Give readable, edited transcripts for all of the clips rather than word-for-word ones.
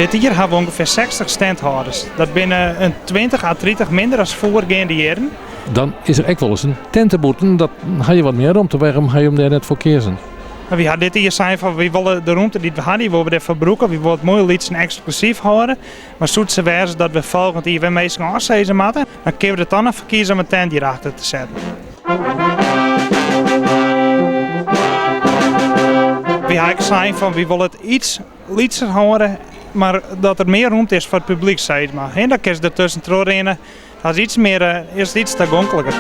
Dit jier hawwe we ûngefear 60 standhâlders. Dat binne in 20 à 30 minder as foargeande jierren. Dan is der ek wolris in tinte bûten, dan ha je wat mear romte. Wêrom ha jim dêr net foar keazen? Wy ha dit jier sein fan wy wolle de rûmte dy't we ha, dy wolle we dêrfoar brûke. Wy wolle it moai lyts en eksklusyf hâlde. Mar soe it sa wêze dat we folgjend jier wer minsken ôfsizze moatte, dan kinne we der toch noch foar kieze om in tent hjir achter te setten. Wy ha ek sein fan wy wolle it iets lytser hâlde, mar dat der mear rûmte is foar it publyk sis mar. Dan kinne se der tuskentroch rinne. Dat is iets mear, is it iets tagonkliker.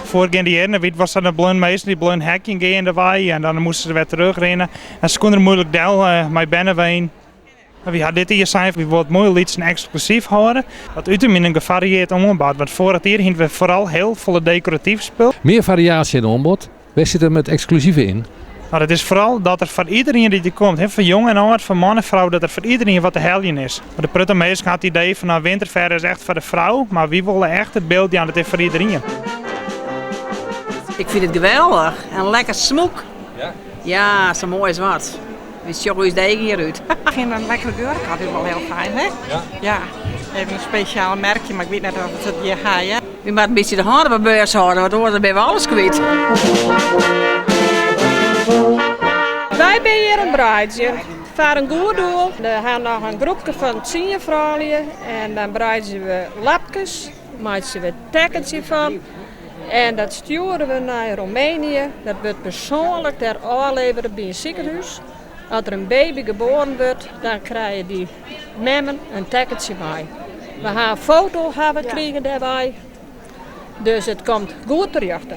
Foargeande jierren wie it wat sa'n bleaun minsken dy bleaun hekken geandewei en dan moasten se wer terugrinne en se koene der muoilik del mei bernewein. Wy ha dit jier sein, wy wolle it moai lyts en eksklusyf hâlde. Dat út him yn in gefarieerd oanbod, want foarich jier hiene we foaral hiel folle dekoratyf spul. Mear fariaasje yn oanbod, wêr sit him it eksklusive yn? No, dat is foaral dat der foar iderien dy't der komt, foar jong en âld, foar man en frou, dat der foar iderien wat te heljen is. Want in protte minsken ha it idee fan no, Winterfair is echt foar de frou, mar wy wolle echt it byld jaan, it is foar iderien. Ik fyn it geweldich en lekker smûk. Ja, sa moai as wat. Wy sjogge ús de eagen hjir út. Ik fyn in lekkere jurk altyd wol hiel fijn, hè? Ja. Even in spesjaal merkje, mar ik wit net oft it hjir ha, hear. Wy moatte in bytsje de hân op 'e beurs hâlde, want oars dan binne we alles kwyt. Wy binne hjir oan it breidzjen foar in goed doel. We ha noch in groepke fan tsien froulju en dan breidzje we lapkes, meitsje we tekkentsje fan. En dat stjoere we nei Roemenië. Dat wurdt persoanlik dêr ôflevere by in sikehûs. As der in baby geboren wurdt, dan krije dy memmen in tekkentsje mei. We ha in foto hawwe krigen dêrby, dus it komt goed terjochte.